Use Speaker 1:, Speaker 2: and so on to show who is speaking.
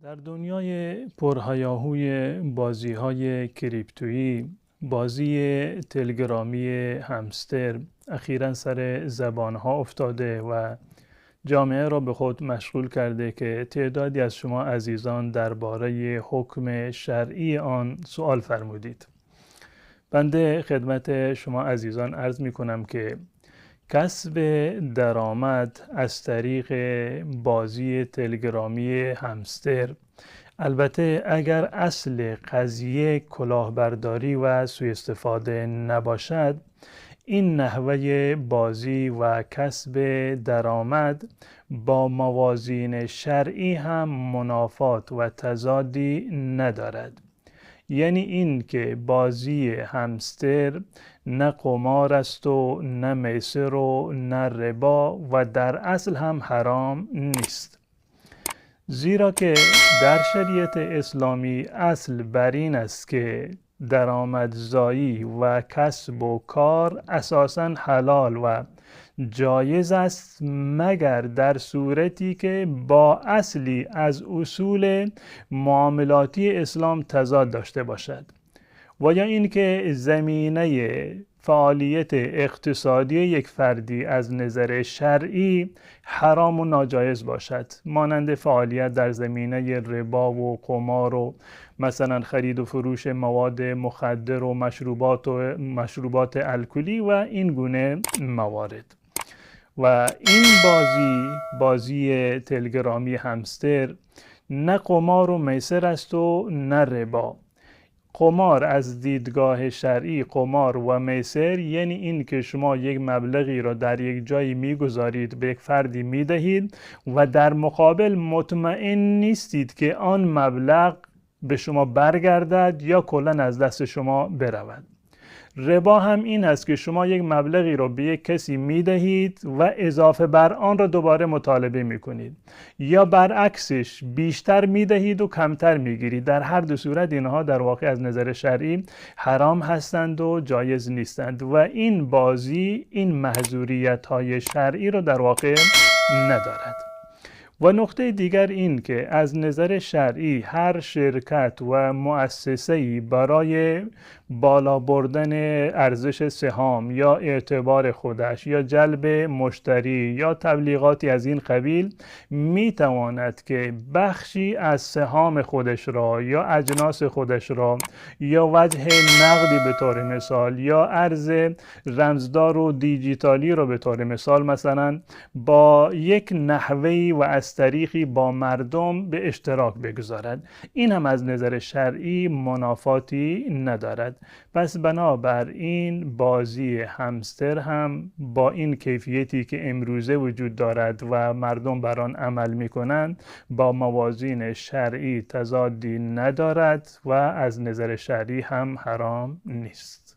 Speaker 1: در دنیای پرهیاهوی بازی‌های کریپتویی، بازی تلگرامی همستر اخیراً سر زبان‌ها افتاده و جامعه را به خود مشغول کرده که تعدادی از شما عزیزان درباره حکم شرعی آن سوال فرمودید. بنده خدمت شما عزیزان عرض می‌کنم که کسب درآمد از طریق بازی تلگرامی همستر، البته اگر اصل قضیه کلاهبرداری و سوء استفاده نباشد، این نحوه بازی و کسب درآمد با موازین شرعی هم منافات و تضادی ندارد. یعنی این که بازی همستر نه قمار است و نه میسر و نه ربا و در اصل هم حرام نیست، زیرا که در شریعت اسلامی اصل بر این است که درآمدزایی و کسب و کار اساساً حلال و جایز است، مگر در صورتی که با اصلی از اصول معاملاتی اسلام تضاد داشته باشد و یا اینکه زمینه فعالیت اقتصادی یک فردی از نظر شرعی حرام و ناجایز باشد، مانند فعالیت در زمینه ربا و قمار و مثلا خرید و فروش مواد مخدر و مشروبات الکلی و این گونه موارد. و این بازی تلگرامی همستر نه قمار و میسر است و نه ربا. قمار از دیدگاه شرعی، قمار و میسر یعنی این که شما یک مبلغی را در یک جایی میگذارید، به یک فردی میدهید و در مقابل مطمئن نیستید که آن مبلغ به شما برگردد یا کلا از دست شما برود. ربا هم این است که شما یک مبلغی رو به یک کسی میدهید و اضافه بر آن را دوباره مطالبه میکنید، یا برعکسش بیشتر میدهید و کمتر میگیرید. در هر دو صورت اینها در واقع از نظر شرعی حرام هستند و جایز نیستند و این بازی این محظوریت های شرعی رو در واقع ندارد. و نقطه دیگر این که از نظر شرعی هر شرکت و مؤسسه‌ای برای بالا بردن ارزش سهام یا اعتبار خودش یا جلب مشتری یا تبلیغاتی از این قبیل میتواند که بخشی از سهام خودش را یا اجناس خودش را یا وجه نقدی به طور مثال یا ارز رمزدار و دیجیتالی را به طور مثال مثلا با یک نحوه‌ای و از طریقی با مردم به اشتراک بگذارد. این هم از نظر شرعی منافاتی ندارد. پس بنابراین بازی همستر هم با این کیفیتی که امروزه وجود دارد و مردم بر آن عمل میکنند با موازین شرعی تضادی ندارد و از نظر شرعی هم حرام نیست.